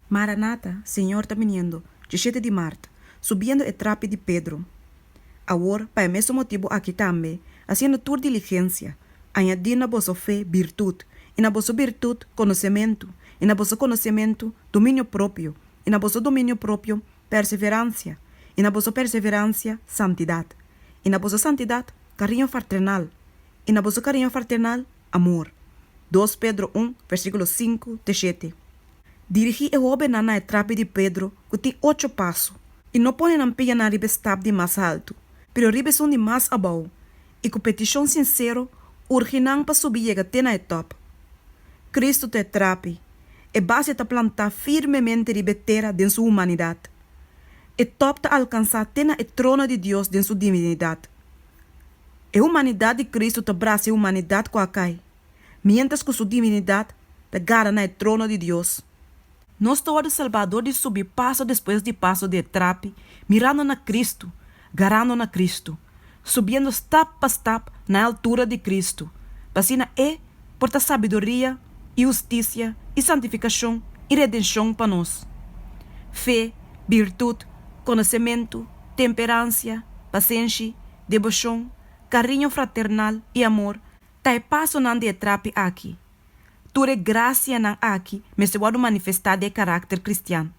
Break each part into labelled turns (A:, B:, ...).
A: Maranata, Señor ta biniendo, 17 di mart, Subiendo e trapi di Pedro. Awor, pa e mesun motibu akí tambe, hasiendo tur diligensia, añadí na boso fe birtut, i na boso birtut konosementu, i na boso konosementu dominio propio, i na boso dominio propio perseveransia, i na boso perseveransia santidat, i na boso santidat kariño fraternal, i na boso kariño fraternal amor. Dos Pedro un, versíkulo sinku te shete. Dirigí e hóbennan na e trapi di Pedro ku tin ocho paso, i no pone nan pianan riba e stap di mas haltu, pero riba esun di mas abou, i ku petishon sinsero urgi nan pa subi yega te na e tòp. Kristu ta e trapi. E base ta plantá firmemente riba e tera den su humanidat. E tòp ta alkansá te na e trono di Dios den su divinidat. E humanidat di Kristu ta brasa e humanidat ku a kai. miéntras ku su divinidat ta gara na e trono di Dios. Nos ta wòrdu salbá dor di subi paso despues di paso di e trapi, mirando na Kristu, garando na Kristu, subiendo stap pa stap na e altura di Kristu, pa asina E por ta sabiduria i hustisia i santifikashon i redenshon pa nos. Fe, birtut, konosementu, temperansia, pasenshi, deboshon, kariño fraternal i amor Ta e pasonan di e trapi aki. Tur e grasianan aki mester wòrdu manifestá den e karakter kristian.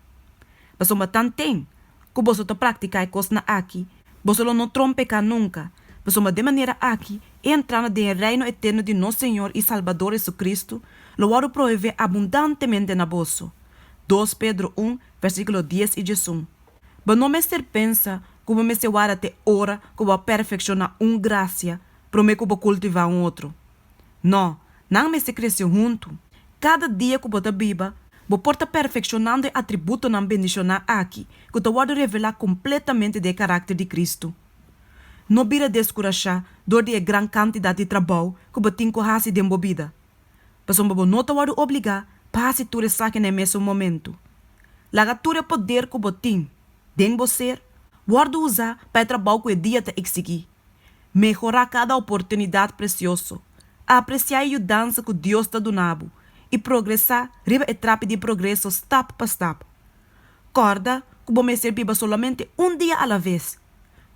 A: Pasobra tanten ku boso ta praktiká e kosnan aki, boso lo no trompeká nunka, pasobra den manera aki e entrada den e Reino eterno di nos Señor i Salbador Jesucristo lo wòrdu provevé abundantemente na boso. Dos Pedro un, versíkulo dies i diesun. Bo no mester pensa ku bo mester warda te ora ku bo a perfekshoná un grasia promé ku bo kultivá un otro. Nò, nan mester krese huntu. Kada dia ku bo ta biba, bo por ta perfekshonando e atributonan bendishoná aki ku ta wòrdu revelá kompletamente den e karakter di Kristu. No bira deskurashá dor di e gran kantidat di trabou ku bo tin ku hasi den bo bida, pasobra bo no ta wòrdu obligá pa hasi tur esaki na e mesun momentu. Laga tur e poder ku bo tin den bo ser wòrdu usá pa e trabou ku e dia ta eksigí. Mehorá kada oportunidat presioso, apresiá e yudansa ku Dios ta duna bo i progresá riba e trapi di progreso stap pa stap. Kòrda ku bo mester biba solamente un dia a la ves,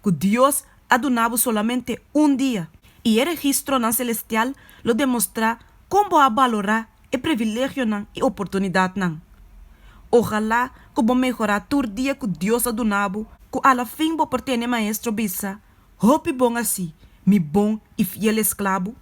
A: ku Dios a duna bo solamente un dia, i e registronan selestial lo demostrá kon bo a balorá e privilegionan i oportunidatnan. Ohalá ku bo mehorá tur dia ku Dios a duna bo, ku alafin bo por tene Maestro bisa, Hopi bon así, mi bon i fiel esklabu!